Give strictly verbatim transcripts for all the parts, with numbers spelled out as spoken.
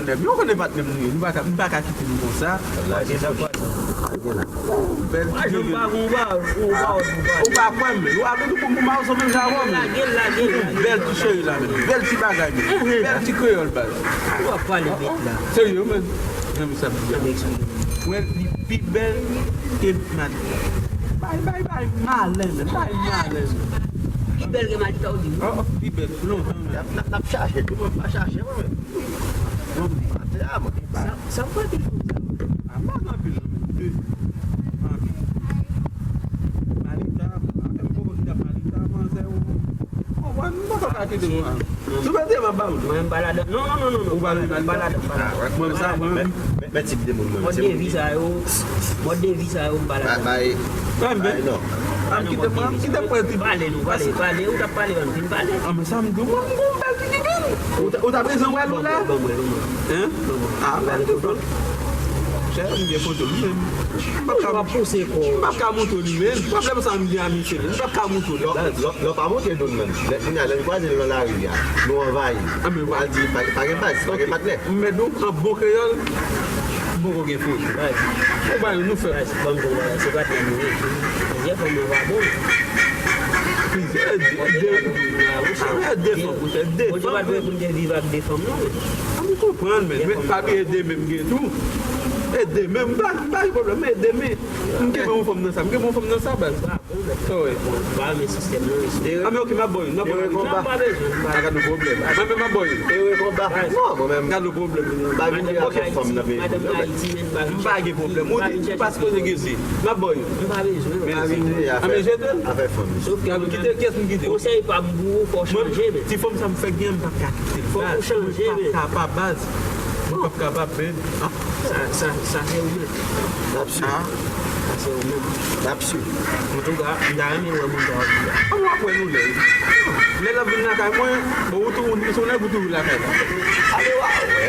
Nèg, nou konnen patnè m nou ye, nou pa ka, m pa ka kite nou konsa. Ou bèl ti bebe. Ou pa kwè m, men. Ou ap vin pou m, pou m al sou menm jan avè w, men. Ou bèl ti cheri la, men. Bèl ti bagay, men. Bèl ti kreyòl, baz. Ou ap pale bèt la. Serye, men. Renmen sa m di a. Mwen, li pi bèl ke Malika. Bay, bay, bay, malen, men. Bay malen, men. Pi bèl ke Malika, ou di? Oh, oh, pi bèl, lontan, men. N ap, n ap, n ap chache tou, mwen pa chache, mwen, men. Bon, atè a, mwen. Sa, sa w anpil konsa? A, m pa gen anpil, non, men de. Anpil. Malika, m pa menm poko kite ap Malika, manzè, ou konprann, m poko ka kite, mwen. Sou mete m ap ba ou. Mwen, m pa ladan. Non, non, non, non, non. Ou pa nan Malika? M pa ladan, m pa ladan. Mwen, sa, mwen menm. Men, men tip de moun mwen, se moun ki... Mòd de vi sa yo, mòd de vi sa yo, m pa ladan. Bay, bay, non. An kite mwen, kite mwen ti pale, nou pale, pale, ou t ap pale, ban m fin pale. An, men sa m di w, mwen, m gon bèl ti bibin. Ou ta, ou ta bezwen wè l la? Ban m wè l, ban m wè l. Hein? Ban m wè l. Ah, bèl ti bèl. Chè, m gen foto li menm. M p ap ka, m p ap ka montre w li menm. Pwoblèm sa m gen a misye menm. M p ap ka montre w li. Lè, lè, lè w pa montre nou l menm. Lè, kounye a, lè n kwaze l nan lari a, nou anvayi. Anben, w al di, pa, pa gen baz, pa gen patnè. M mèt di w, an bon kreyòl, m poko gen foto. Ou bay nou fè. Ban m di w bagay, se patnè nou ye. Plizyè fanm nan pa bon. Plizyè, de, de, de fanm, ou fè de fanm. Bondye pa t voye pou n te viv ak de fanm, non, men. A, m konprann, men, men pa bliye de men m gen tou. E de men, m pa, m pa gen pwoblèm, men de men. M kenbe yon fanm nan sa, m kenbe yon fanm nan sa, baz. Sa w ye? Bon, m pa renmen sistèm nan, mesye. A, men ok, m ap ba w youn, n ap ba w youn. Non, m pa bezwen, m pa... A, gad yon pwoblèm. Mwen menm, m ap ba w youn. Ewe konba. Non, mwen menm. Gad yon pwoblèm. M pa vin dèyè afè fanm nan peyi m, non, men. M pa gen pwoblèm. Ou di, ou pa sipoze gen zi. M ap ba w youn. M pa bezwen. M pa vin dèyè afè fanm. Kite, kiyès m kite? Konsèy pa m pou ou, fò w chanje, men. Ti fanm sa m fèk gen, m p ap ka kite l, baz. Fò w chanje, men. M p ap ka, baz. Mwen p ap kapab, men. Ah. Sa, sa, sa se ou menm. N ap swiv. Ah. Sa se ou menm. N ap swiv. Antouka, m ta renmen wè moun sa w ap di a. An, w ap wè nou lè. Lè l ap vin lakay mwen, bon, ou tou, ou se yon nèg ou toujou lakay la. Ale w a wè.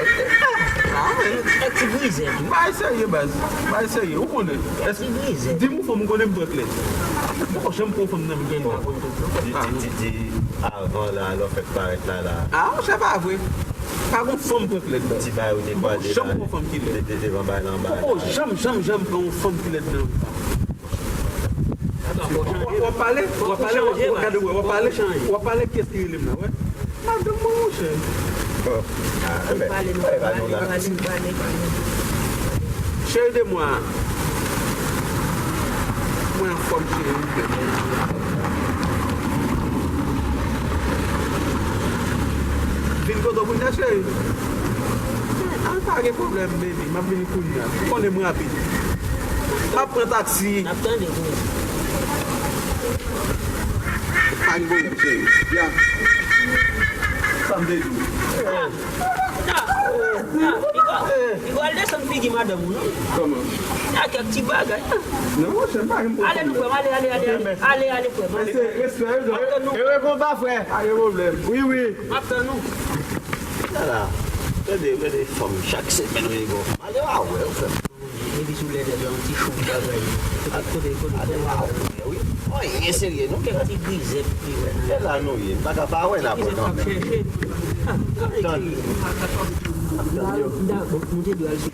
Ah, men. Nèg ti grize tou. Bay serye, baz. Bay serye. Ou konnen. Ti grize. Di m yon fanm ou konnen m pran klèt. M poko janm pran yon fanm nan men m pa konn tout, non. Di, di, di, di, avan la, lè w fèk parèt la, la. Ah, monchè, pa vre. Pa gon fanm pran klèt, baz. Ti bagay ou te pale la, janm pran fanm ki lèd. De, de, devan bay la, anba la. Poko janm, janm, janm pran yon fanm ki lèd nan vi pa m. W ap, w ap pale, w ap pale, w ap gade, w ap pale, w ap pale, kiyès ki rele m la, wè? Madanm mwen, monchè. Bon. Ah, enben, pale, pale, pale, pale. Chérie de moi. Mwen anfòm, cheri. Vin kote w kounye a, cheri. An, pa gen pwoblèm, baby. M ap vini kounye a. Ou konnen m rapid. M ap pran taksi. N ap tande kounye a. Pa gen pwoblèm, cheri. Ya. Sa m te di w. Piga, piga, piga, al desann figi madanm ou, non? Kòman? Nan kèk ti bagay. Non, monchè, m pa gen pwoblèm. Ale, nou, frè m, ale, ale, ale, ale. Ale, ale, frè m, ale. Respè, respè, wi, frè. Ewe konba, frè. Pa gen pwoblèm. Wi, wi. M ap tann ou. Ala, gade, gade fanm, chak semèn ou gen yon fanm. Ale, w a wè, frè m. Epi sou lèdè blan, ti chou bagay. Kote, kote, kote. Wi. Anyen serye, non. Kèk ti grizèt ki wè nan... E la nou ye, m pa ka pa wè la pou non, men. Tan. Dakò, nou te dwe al sou...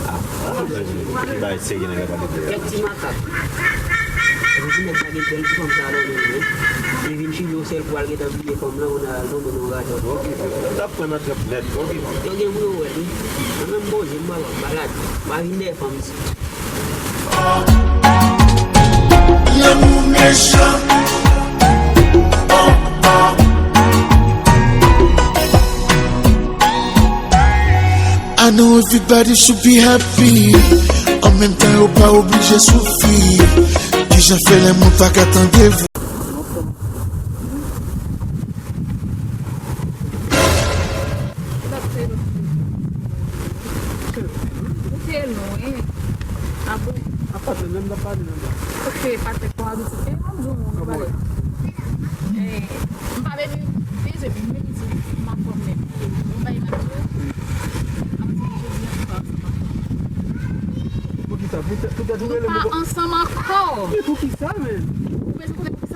Ah, ah, ki bagay serye nan gade. Kèk ti makak. Epi ti nèg sa gen bèl ti fanm sa nan men li, wi. Li vin chile yon sèl kou al gentan bliye fanm nan, kounye a l tonbe nan radòt. Ok, frè. Ou t ap pran nan trap nèt, ok. Yo gen pou yo wè l, wi. Mwen menm poze m, m pa wè m malad. M pa vin dèyè fanm isit. Lanmou mechan. Oh, oh. I know everybody should be happy. An menm tan, yo pa oblije soufri. Kijan fè lè moun pa ka tande vwa? Ou te lwen. A bon? A patnè, menm nan pale nan la. Ok, patnè, pou abitid. E, m ap di w, nou pale. E, m pa bezwen, bezwen, m vin di, m ap pran men. Ou bay m ap di w, m ap di w jodi a, m pa ansanm ak ou. Poukisa? Poutèt, poutèt ou rele m. Nou pa ansanm ankò. Men poukisa, men? Ou bezwen konnen poukisa?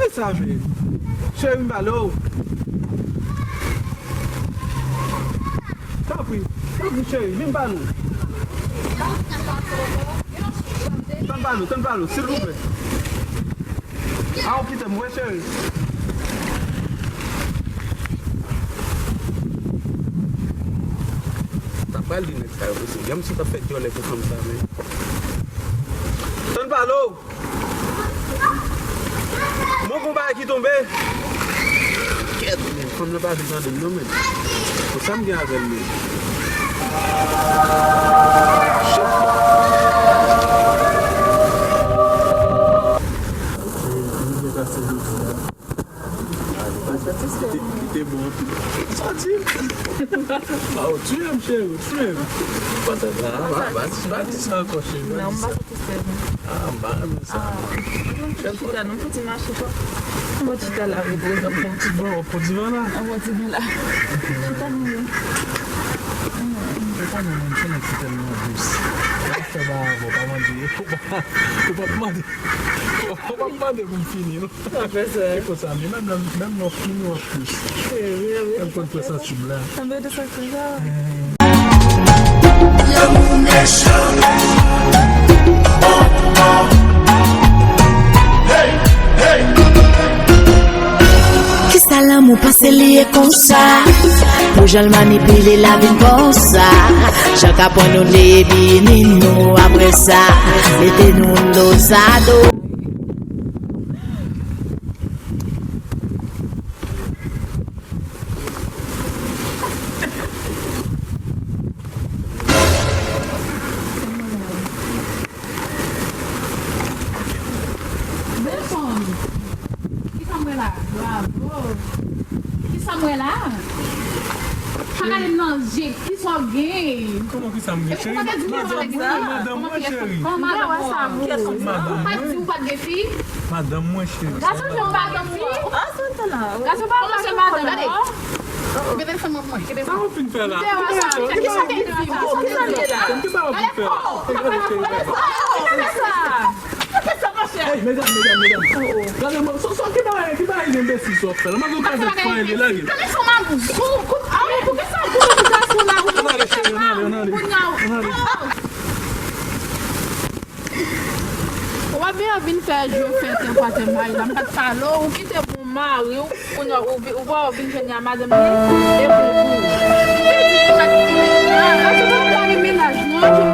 Kote sa, men? Cheri, m pale w. Tanpri, tanpri, cheri, vin pale w. Tann pale w, tann pale w, silvouplè. A, ou kite m, wi, cheri. Sa pral di nèg sa yo, mesye. Gade si w t ap fè dyòlè pou fanm sa, men. Tann pale w. Bon, gon bagay ki tonbe. Kèt, men, fanm nan pa vin tande m non, men. Pou sa m gen avè l, men. Li te, li te bon anpil. Sòti. Ah, ou tiye m, cheri, ou tiye m. Pase la, pa, pa, pa di sa ankò, cheri. Non, m pa satisfè, non. Ah, m pa renmen sa. Ah, chita, non, fouti mache. An bon chita la, repoze. An bon ti bon, an bon ti bon la. An bon ti bon la. Chita, non. Chita, non, se nèg ki tèlman dous. Lè fè ba avè w, pa mande, ou pa, ou pa mande. Ou pa mande pou m fini, non. Sa fè sa. Se konsa, men menm lè, menm lè w fini, w ap plis. Wi, wi, wi. Menm konn pran sa tib la. Anben, de sa k fè sa. Lanmou mechan. Bon, bon. Hey, hey. Kisa lanmou pase li ye konsa? Pou jan l manipile la vin konsa. Chak aprann nou leye bini nou apre sa. Mete nou dozado. Bèl fanm. Kisa m wè la? Bravo. Kisa m wè la? Pa gade m nan je. Kisa w gen? Kòman kisa m gen, cheri? Madanm mwen, madanm mwen, cheri. Madanm mwen. Ou pa t di ou pa t gen fi? Madanm mwen, cheri. Gason, se madanm fi? Gason pa madanm, non? Gen telefòn nan mwen. Sa w fin fè la? Kisa w fin fè? Ey, medam, medam, medam. Gade mwen, sa, sa, ki bagay, ki bagay enbesil sa w ap fè la? Mwen gen kazèk fwa li lage. Ann ale, cheri, ann ale, ann ale, ann ale. Ann ale. Ou pa byen vin fè je w fè tè pa tè mayi la. M pa t pale w, ou kite bon mari w, kounye a ou vi-, ou pa w vin jwenn a madanm li, e bon pou ou. Gason pa pale mennaj non.